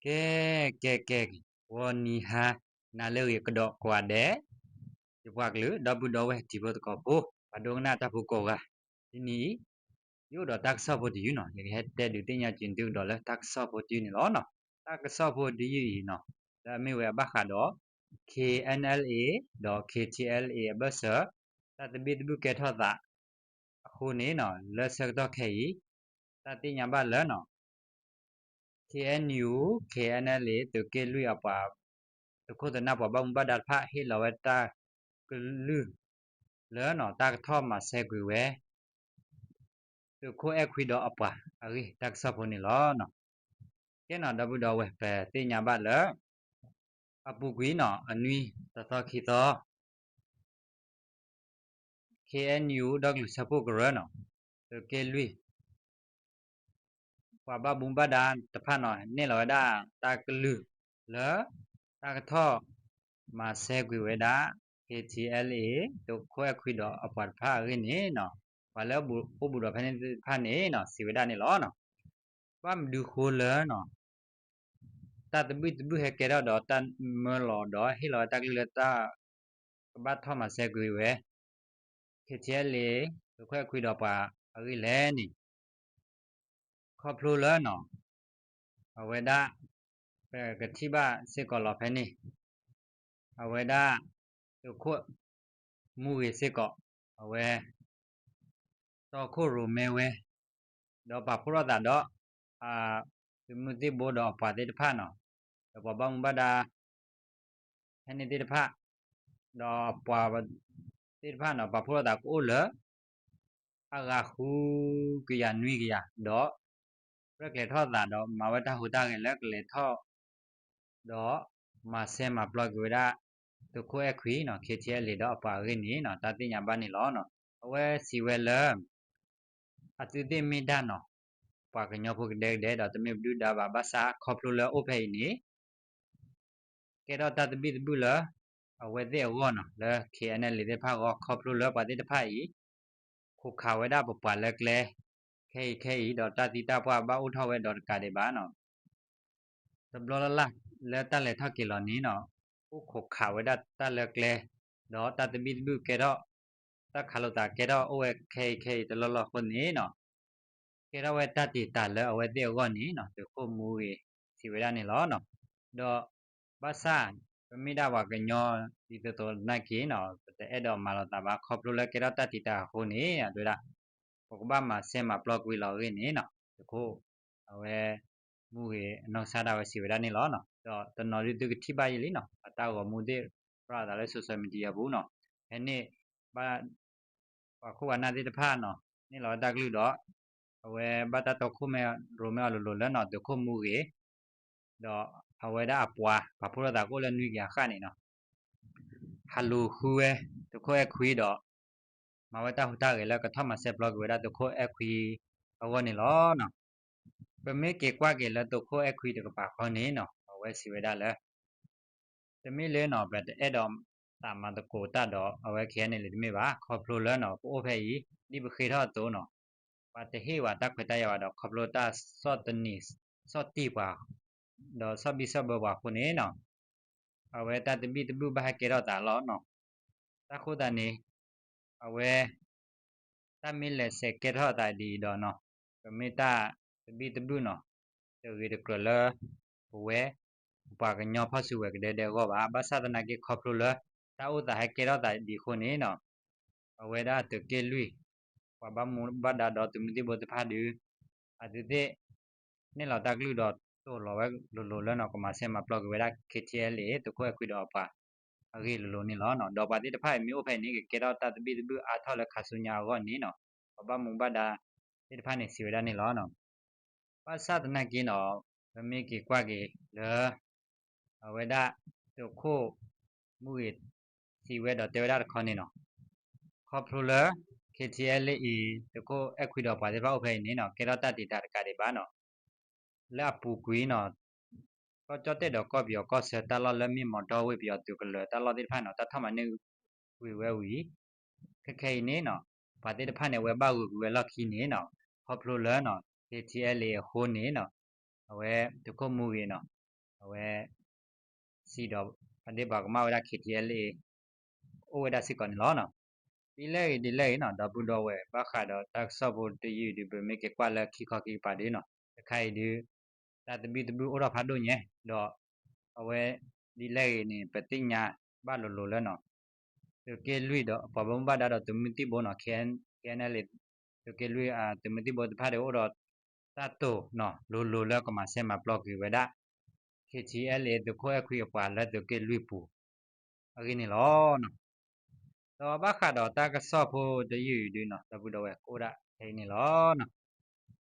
ကဲ ကဲ ကဲ ဂီၤနံၤဟါ နၤလၢအဂ့ၤကဒီးကိးဂၤဒဲး, ယပှၤကလုာ် ဒီပုၢ်ဒီဝဲၢ်တံၤဖိသကိးဖိ ပှၤဒိကနၣ်တၢ်ဖိကိးဂၤ, ဒ်န့ၣ်အံၤ ယအိၣ်ဒီးတၢ်ကစီၣ်ဖိတယုၢ်နီၤ, ယကဟဲတဲဒုးသ့ၣ်ညါက့ၤသုကဒီးလၢတၢ်ကစီၣ်ဖိတယုၢ်န့ၣ်လီၤနီၤ. တၢ်ကစီၣ်ဖိတယုၢ်အံၤနီၤ လၢအမ့ၢ်ဝဲအဘၣ်ဃးဒီး K N L A ဒီး K T L A အဘၢၣ်စၢၤ တၢ်သဘံၣ်သဘုၣ်ကဲထီၣ်သးအဃိန့ၣ်နီၤ, လၢဆၢကတီၢ်ခဲအံၤ တၢ်သ့ၣ်ညါဘၣ်လၢနီၤ K N U, K N L A သုးက့လွံၢ်အပှၤ သုးခိၣ်သုးနၢ်ပှၤဘၣ်မူဘၣ်ဒါတဖၣ် ဟ့ၣ်လီၤဝဲတၢ်ကလုၢ်လၢနီၤ တၢ်ကထီၣ်မၤစဲကွံာ်ဝဲ သုးခိၣ်အဲၣ်ခွံဒီးအပှၤအဂ့ၢ် တၢ်ကစီၣ်ဖိန့ၣ်လီၤ. ကဲနီၤ ဒီပုၢ်ဒီဝဲၢ် ပသ့ၣ်ညါဘၣ်လၢ အပူၤကွံာ်နီၤ အနွံတသီခံသီ K N U ဒီကလုာ်စၢဖှိၣ်ကရၢနီၤ သုးက့လွံၢ် ပှၤဘၣ်မူဘၣ်ဒါတဖၣ်နီၤ န့ၢ်လီၤဝဲဒၣ်တၢ်ကလုၢ်လၢ တၢ်ကထီၣ်မၤစဲကွံာ်ဝဲဒၣ် K T L A သုးခိၣ်အဲၣ်ခွံဒီးအပှၤတဖၣ်အဂ့ၢ်န့ၣ်နီၤ, ပှၤလၢအအိၣ်ဘူးဒီးဖဲန့ၣ်သ့ၣ်တဖၣ်န့ၣ်နီၤ စံးဝဲဒၣ်န့ၣ်လီၤ. ဘၣ်မနုၤဃိလၢနီၤ တၢ်သဘံၣ်သဘုၣ်ဟဲကဲထီၣ်ဒီးတၢ်မၢလီၤဒီးဟ့ၣ်လီၤဝဲတၢ်ကလုၢ်လၢတၢ် ကဘၣ်ထီၣ်မၤစဲကွံာ်ဝဲ K T L A သုးခိၣ်အဲၣ်ခွံဒီးပှၤအဂ့ၢ်လဲၣ်န့ၣ် ခီဖျိလၢနီၤ အဝဲဒၣ် ပကထံၣ်ဘၣ်စ့ၢ်ကီးလီၤဖဲန့ၣ် အဝဲဒၣ် သုးခိၣ်မူဂ့ၤစ့ၢ်ကီး အဝဲ တီခိၣ်ရိၣ်မဲဝဲ ဒီးပာ်ဖှိၣ်ထီၣ်သးဒီး သုးမုၢ်သံၣ်ဘိဒီးအပှၤသ့ၣ်တဖၣ်နီၤ, ဒီးပှၤဘၣ်မူဘၣ်ဒါ ဖဲန့ၣ်သ့ၣ်တဖၣ် ဒီးအပှၤသ့ၣ်တဖၣ်နီၤ ပာ်ဖှိၣ်ထီၣ်သးကအိၣ်လၢ အဂၤဃုကယၤနွံကယၤ ဒီး ရဲၣ်ကျဲၤထီၣ်သးဒီးမၤဝဲတၢ်ဟူးတၢ်ဂဲၤ လၢကလဲၤထီၣ် ဒီးမၤစဲမၤပျီက့ၤဝဲဒၣ် သုးခိၣ်အဲၣ်ခွံနီၤ K T L A ဒီးအပှၤအဂ့ၢ်န့ၣ်နီၤ တၢ်သ့ၣ်ညါဘၣ်န့ၣ်လီၤ. အဝဲစံးဝဲလၢ အသုသ့ၣ်မ့ၢ်ဒၣ်နီၤ ပှၤကညီဖိကဒဲကဒဲ ဒီးတမ့ၢ်ပဒုၣ်ဒါဘၣ် ဘၣ်ဆၣ်ခီဖျိလၢအိၣ်ဖဲအံၤန့ၣ် ကဲထီၣ်တၢ်သဘံၣ်သဘုၣ်လၢ အဝဲသ့ၣ်အဂီၢ်နီၤ လၢ K N L A သ့ၣ်တဖၣ်အဂီၢ် ခီဖျိလၢပှၤသ့ၣ်တဖၣ်အံၤ ခိးခးဝဲဒၣ်ပပှၤလၢကျဲ ခဲအံၤခဲအံၤ ဒီးတၢ်သံတၢ်ပှၢ်ဘၣ်အိၣ်ထီၣ်ဝဲဒီးတကးဒံးဘၣ်နီၤ တဘျီလၢ်လၢ် လၢတၢ်လဲၤထီၣ်က့ၤလီၤန့ၣ်နီၤ အိၣ်ခိးခးဝဲဒၣ်တၢ်လၢကျဲ ဒီးတၢ်သဘံၣ်သဘုၣ်ကဲထီၣ် တၢ်ခးလိာ်သးကဲထီၣ်အိၣ်ဝဲခဲအံၤခဲအံၤတလီၢ်လီၢ်အဃိန့ၣ်နီၤ ကဲထီၣ်ဝဲတၢ်တံာ်တာ်လၢအဝဲသ့ၣ်အဂီၢ်န့ၣ်နီၤ သုးခိၣ်မူဂ့ၤစံးဝဲဒၣ်န့ၣ်လီၤ. ဒီးဘၣ်ဆၣ် ပမ့ၢ်ဒၣ်ပှၤကညီ ဒ်သိးသိးသနာ်က့နီၤ ပတအဲၣ်ဒိးမၤလိာ်သးဘၣ် ခီဖျိလၢကဲထီၣ်တၢ်တံာ်တာ်အဃိန့ၣ် အဒိဒၣ် ပကဘၣ်မၤစဲမၤပျီကွံာ်လီၤအဂ့ၢ်န့ၣ်နီၤ သုးခိၣ် အဝဲ မူဂ့ၤအနီၢ်ကစၢ်ဒၣ်ဝဲစံးဝဲဒၣ်န့ၣ်လီၤ. ဒီးတနီၤဒုးသုကထံၣ်ဘၣ်ယံာ်လံနီၤ အတၢ်ဂီၤမူသ့ၣ် ပြၢ်သးလၢ social media ပူၤနီၤ ဖဲန့ၣ် ဘၣ် ပှၤခိၣ်ပှၤနၢ်သ့ၣ်တဖၣ်နီၤ န့ၢ်လီၤဝဲတၢ်ကလုၢ်ဒီး အဝဲဘၣ်တၢ်တီခိၣ်ရိၣ်မဲအီၤလိၤလိၤလၢနီၤ သုးခိၣ်မူဂ့ၤ ဒီးအဝဲဒၣ်အပှၤ ပာ်ဖှိၣ်ထီၣ်သးကအိၣ်လၢနွံကယၤဃၣ်န့ၣ်နီၤ ဟးလူၤဃုဝဲ သုးခိၣ်အဲၣ်ခွံဒီး မၤဝဲတၢ်ဟူးတၢ်ဂဲၤလၢကထီၣ်မၤစဲပျီက့ၤဝဲဒၣ်သုးခိၣ်အဲၣ်ခွံအဂီၢ်န့ၣ်လီၤ. ပမ့ၢ်က့ၤကွၢ်က့ၤလၢသုးခိၣ်အဲၣ်ခွံတကပၤဃီန့ၣ်နီၤ အဝဲစံးဝဲဒၣ်လၢ တမ့ၢ်လၢနီၤ ပတအဲၣ်ဒိးသးမၤသကိးတၢ်ဒီး အဝဲ K N L A တမ့ၢ်ဘၣ် ခီဖျိလၢနီၤ ပအိၣ်ဖဲအံၤ ဒ်ပဃ့ထီၣ်အသိးနီၤ ပှၤတဟ့ၣ်ဝဲတၢ်ခွဲးတၢ်ယာ်ဘၣ်ဒီး ခီဖျိတၢ်ဆီၣ်သနံး ဆီၣ်တံၢ်ပှၤ ဒီးဆီၣ်ဘံၣ်ဆီၣ်ဘၢပှၤအဃိန့ၣ်နီၤ အဝဲတၢ်သဘံၣ်သဘုၣ်ဘၣ်ဟဲကဲထီၣ်သးလီၤနီၤ. တၢ်ဃိသတးန့ၣ် အဝဲ တၢ်မ့ၢ်လဲၤဆဲးကဲထီၣ်သးဒ်အံၤဒီးနီၤ ပမ့ၢ်တၢ်သဘံၣ်သဘုၣ်နီၤ တဂ့ၤတကြၢးလၢ ပဝဲ ပပှၤကညီဖီၣ်စုကဝဲၤကဒဲကဒဲအဂီၢ်ဘၣ်. ဘၣ်ဆၣ်သနာ်က့ခီဖျိလၢ တၢ်အိၣ်သးဟဲကဲထီၣ်သးဒ်အံၤအဃိန့ၣ်နီၤ အဝဲဒၣ်သုးက့လွံၢ် ပှၤဘၣ်မူဘၣ်ဒါဒီးသုးမုၢ်သံၣ်ဘိသ့ၣ်တဖၣ်ဒုး အသုသ့ၣ် န့ၢ်လီၤတၢ်ကလုၢ်ဒီးတိာ်လီၤဝဲလိၤလိၤလၢနီၤ ကမၤစဲမၤပျီက့ၤဝဲဒၣ် K T L A သုးခိၣ်အဲၣ်ခွံဒီးအပှၤ အဂ့ၢ်လိၤလိၤန့ၣ်လီၤ. ဒီးပှၤသ့ၣ်တဖၣ်အံၤမ့ၢ်အိၣ်ဖဲအံၤန့ၣ် ကကဲထီၣ်တၢ်သဘံၣ်သဘုၣ်အါထီၣ်လၢခါဆူညါအဂီၢ်န့ၣ်နီၤ ပှၤဘၣ်မူဘၣ်ဒါသ့ၣ်တဖၣ်န့ၣ် စံးဝဲဒၣ်န့ၣ်လီၤ. ဘၣ်ဆၣ်သနာ်က့နီၤ ပမ့ၢ်က့ၤကွၢ်က့ၤလၢ အဝဲဒၣ် သုးခိၣ်မူဂ့ၤ စံးဝဲဒီးတဲဝဲဒၣ်တခီန့ၣ်နီၤ ခီဖျိလၢ K T L A အံၤ သုးခိၣ်အဲၣ်ခွံဒီးပှၤသ့ၣ်တဖၣ်အိၣ်ဖဲအံၤန့ၣ်နီၤ ကဲထီၣ်တၢ်တံာ်တာ်တကးဒံးဘၣ်နီၤ လၢအပူၤကွံာ်နီၤ ကီၢ်ကၠီၣ်တဲၣ်ဒီးကီၢ်ပယီၤကီၢ်ဆၢတၢ်လီၢ်လၢမ့ၢ်မီတီဝ့ၢ်ပယီၤသုးကလၢၤတၢ်လီၢ်သ့ၣ်တဖၣ်နီၤ တၢ်ထီၣ်မၤန့ၢ်ကွံာ်ဝဲဝံၤ ခဲခဲအံၤန့ၣ်နီၤ ပှၤသ့ၣ်တဖၣ်န့ၣ် အဝဲဘၣ်ဂုာ်ကွံာ်ဝဲလီၢ်ခံန့ၣ်နီၤ ခီဖျိလၢနီၤ K T L A အဃိန့ၣ်နီၤ အဝဲသုးခိၣ်မူဂ့ၤနီၤ အဝဲ စံးဒီး ဖါဒ့ၣ်ပှၤကမၣ်ဝဲဒၣ် KTLA အိၣ်ဝဲဒၣ်စ့ၢ်ကီးန့ၣ်လီၤ. ဒ်လဲၣ်ဂ့ၤဒ်လဲၣ်ဂ့ၤနီၤ ဒီပုၢ်ဒီဝဲၢ် ဘၣ်ဃးဒီးတၢ်ကစီၣ်ဖိတယုၢ်ဒုး ပမ့ၢ်က့ၤကွၢ်လၢခံခီခံကပၤဒုးနီၤ တခါအံၤဒုး တၢ်သဘံၣ်သဘုၣ်အိၣ်ထီၣ်ဖးဒိၣ်ညါ ဒီး အဝဲဒ်လဲၣ်ဂ့ၤန့ၣ် ပသ့ၣ်ညါဘၣ်လိၤလိၤလၢနီၤ သုးက့လွံၢ်ဒီးပှၤဘၣ်မူဘၣ်ဒါဒီးသုးမုၢ်သံၣ်ဘိနီၤ KNLA သုးက့လွံၢ် သုးမုၢ်သံၣ်ဘိတဖၣ်ဒီးအိၣ်ဒီးတၢ်တိာ်နီၤ လိၤလိၤလၢကမၤစဲမၤပျီကွံာ်ဝဲဒၣ် KTLA သုးခိၣ်အဲၣ်ခွံအပှၤလၢသုးက့လွံၢ်ပူၤ အဂ့ၢ်န့ၣ်လီၤ. ဒီးဘၣ်ဃးဒီးတၢ်ကစီၣ်ဖိတယုၢ်အံၤဒုးနီၤ ဒီပုၢ်ဒီဝဲၢ်ကအိၣ်ဒၣ်ထဲအံၤန့ၣ်လီၤ.